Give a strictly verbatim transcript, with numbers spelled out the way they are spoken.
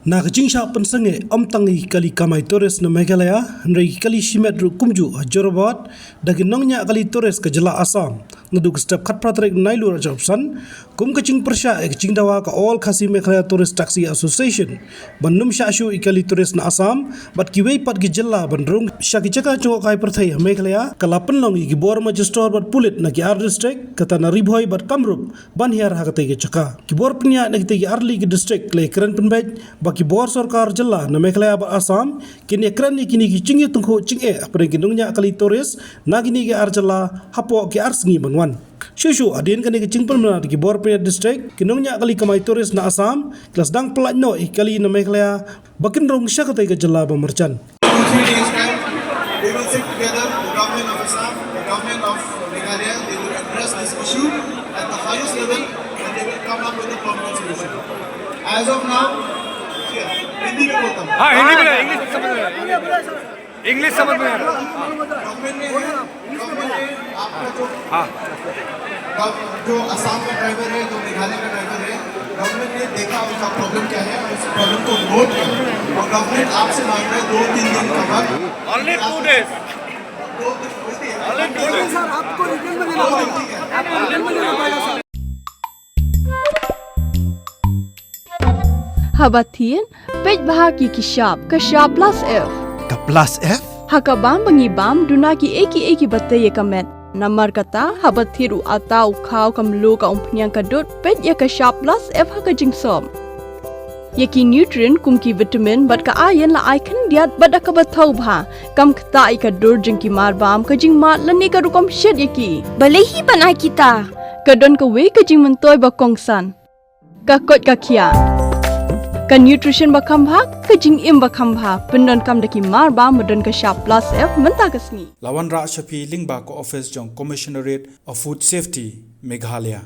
Na ka jingshah pynsangeh ym tang ïa ki kali kamai tourist na Meghalaya, hynrei ki kali shimet ruh kumjuh ha Jorabat da ki nongñiah kali tourist ka jylla Assam. Naduh ka step khatphra tarik Nailur arhajar arphew san, kum ka jingpyrshah ïa ka jingdawa ka All Khasi Meghalaya Tourist Taxi Association ban ym shah shuh ïa ki kali tourist na Assam bad kiwei pat ki jylla ban rung sha ki jaka jngohkai pyrthei ha Meghalaya, ka la pynlong ïa ki bor majistor bad pulit na ki ar district, kata na Ri Bhoi bad Kamrup, ban hiar ha katei ka jaka. Ki bor pynïaid na kitei ki arliang ki district ki la ïakren pynbeit ba ki bor sorkar jylla na Meghalaya bad Assam kin ïakren ïa kine ki jingïatyngkhuh jingeh hapdeng ki nongñiah kali tourist na kine ki ar jylla hapoh ki ar sngi ban wan. Shuh shuh hadien kane ka jingpynbna da ki bor pynïaid district, ki nongñiah kali kamai tourist na Assam ki la sdang pyllait noh ïa ki kali na Meghalaya ba kin rung sha katei ka jylla ba marjan. Two, three days time, we will sit together, the government of Assam, the government of Meghalaya, they will address this issue at the highest level and they will come up with a permanent solution. As of now, हिंदी में बोलता हूँ। हाँ, हिंदी में, इंग्लिश समझ में, इंग्लिश समझ में आ रहा है। गवर्नमेंट ने, गवर्नमेंट ने आपका जो, हाँ। जो असम का ड्राइवर है, जो मेघालय का ड्राइवर है, गवर्नमेंट ने देखा उनका प्रॉब्लम क्या है और उस प्रॉब्लम को नोट किया। और गवर्नमेंट आपसे मांग रहा है दो तीन दिन का वक्त। Only two days. दो दिन, कोई नहीं है। Only two days. सर, आपको रिटर्न में देना पड़ेगा। ठीक है। आपको रिटर्न में देना पड़ेगा, सर। Haba thied, peit bha ïa ki shap, ka shap plus F. Ka plus F? Ha ka bam ba ngi bam, duna kiei kiei kiba tei ïa ka met. Namar kata, haba thied u atta, u khaw, ka mluh, ka umphniang, ka dud, peit ïa ka shap plus F ha ka jingsop. Ïa ki nutrient kum ki vitamin bad ka iron la ai khyndiat bad da kaba thaw bha. Kam ktah ïa ka dur jong ki mar bam, ka jingmad lane ka rukom shet ïa ki. Balei hi ban ai kita? Ka don kawei ka jingmyntoi ba kongsan. Ka koit ka khiah. Ka nutrition ba kham bha, ka jingim ba kham bha. Pyndonkam da ki mar bam ba don ka shap plus F mynta ka sngi. La wanrah sha phi lyngba ka office jong Commissionerate of Food Safety, Meghalaya.